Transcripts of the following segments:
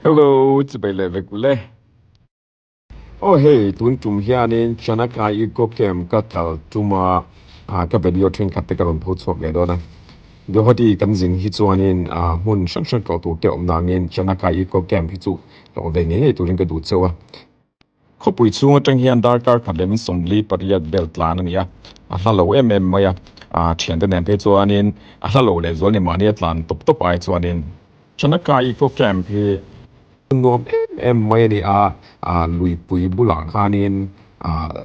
Hello chibai leh vek ule. Aw hei tun tum hianin Chanaka Eco Camp ka kal tuma ka video thenkhat te ka rawn pho chhuak leh dawn a. Guwahati kan zin hi chuanin hmun hrang hrang tlawh tur te awm nangin Chanaka Eco Camp hi chu tlawh ve ngei ngei turin ka duh chauh a. Khawpui chhung atang hian darkar khat leh min 48 vel tlan a ni a, a hla lo em em mai a, thiante nen phei chuanin a hla lo leh zual ni mahni a tlan tawp tawp ai chuanin Chanaka Eco Camp hi nuam em em mai a ni a, luipui bulah khanin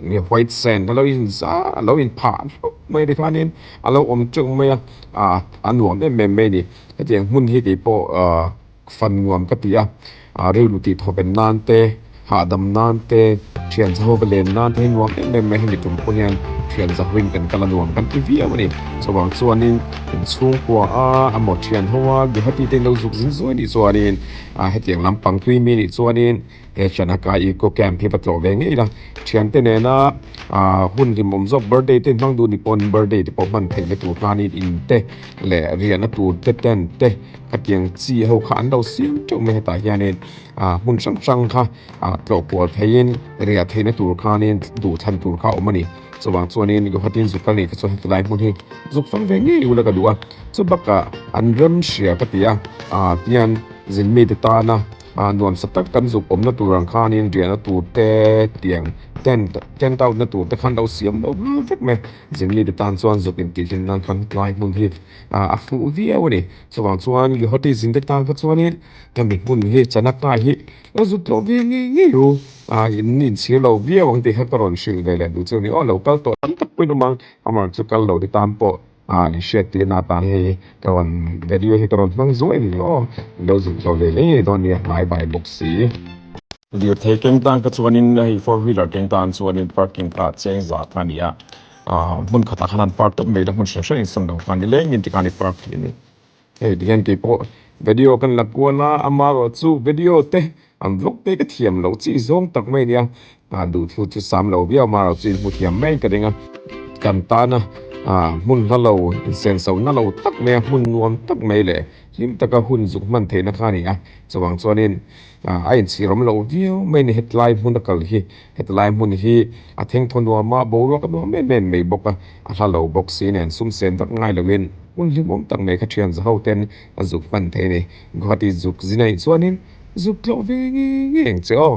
nge white sand a lo in za a lo in phah hlawp mai a ni khanin a lo awm teuh mai a, a nuam em em mai a ni. Hetiang hmun hi keipawh Fan nuam ka ti a, rilru tih thawven nan te, hahdam nan te, thian zaho va len nan te hi nuam em em mai hemi tum pawh hian thian zahoin kan kal a nuam kan ti viau a ni. Chuvang chuanin inchhungkua a emaw thian ho a Guwahati te in lo zuk zin zuai nih chuanin hetiang lampang tui mi nih chuanin He Chanaka Eco Camp hi va tlawh ve ngei la, thiante nena hun hlimawm zawk birthday te hmang duh ni pawn birthday te pawh hman theih na tur khanin in te leh riahna tur te tent te khatiang chi ho kha an lo siam teuh mai hetah hianin hmun hrang hrang kha tlawh kual theiin riah theihna tur khanin duhthlan tur kha a awm a ni. Chuvang chuanin Guwahati zuk kal nih kha chuan heti lai hmun hi zuk fang ve ngei ula ka duh a, chubakah an rem hria ka ti a tihian zin mite tana Nuamsa tak kan zuk awmna tur ang khanin riahna tur te tiang tent tent out na tur te khan lo siam lo nghal vek mai. Zimli te tan chuan zuk intihhlim nan khan tlai hmun hi a fuh viau a ni. Chuvang chuan Guwahati zin te tan kha chuanin hemi hmun hi Chanaka hi lo zuk tlawh ve ngei ngei ru. In inchhir lo viau ang tih kha ka rawn hrilh ve leh duh chu a ni. Aw lo kal tawh tam tak pawhin awm ang, amaherawhchu chu kal lo te tan pawh A hriat tir na atan hei ka rawn video hi ka rawn hmang zuai ni aw lo zuk chho ve ngei ngei dawn nia hnai bai bawk si. Lirthei keng tan kha chuanin hei four wheeler keng tan chuanin parking kha cheng zah kha a ni a, hmun khatah khan an park tawp mai la hmun hran hran insawn lo khan nilengin tikhan i park thei a ni. Hei tihian keipawh video kan la kual a, amaherawh chu video te an vlog te ka thiam loh chi zawng tak mai a nia, duhthu chu sam lo viau amaherawh chu inhmu thiam mai ka ring a, kan tana hmun hla lo insenso na lo tak mai a, hmun nuam tak mai leh hlim taka hun zuk hman theihna kha a ni a, chuvang chuanin a inchhir awm loh viau mai a ni hetlai hmun a kal hi, hetlai hmun hi a thengthaw nuam a, boruak a nuam em em mai bawk a, a hla lo bawk si nen sum sen vak ngai loin. Hmun hlimawm tak mai kha thian za ho ten a zuk hman thei a ni. Guwahati zuk zin anih chuanin zuk tlawh ve ngei ngei ang che aw.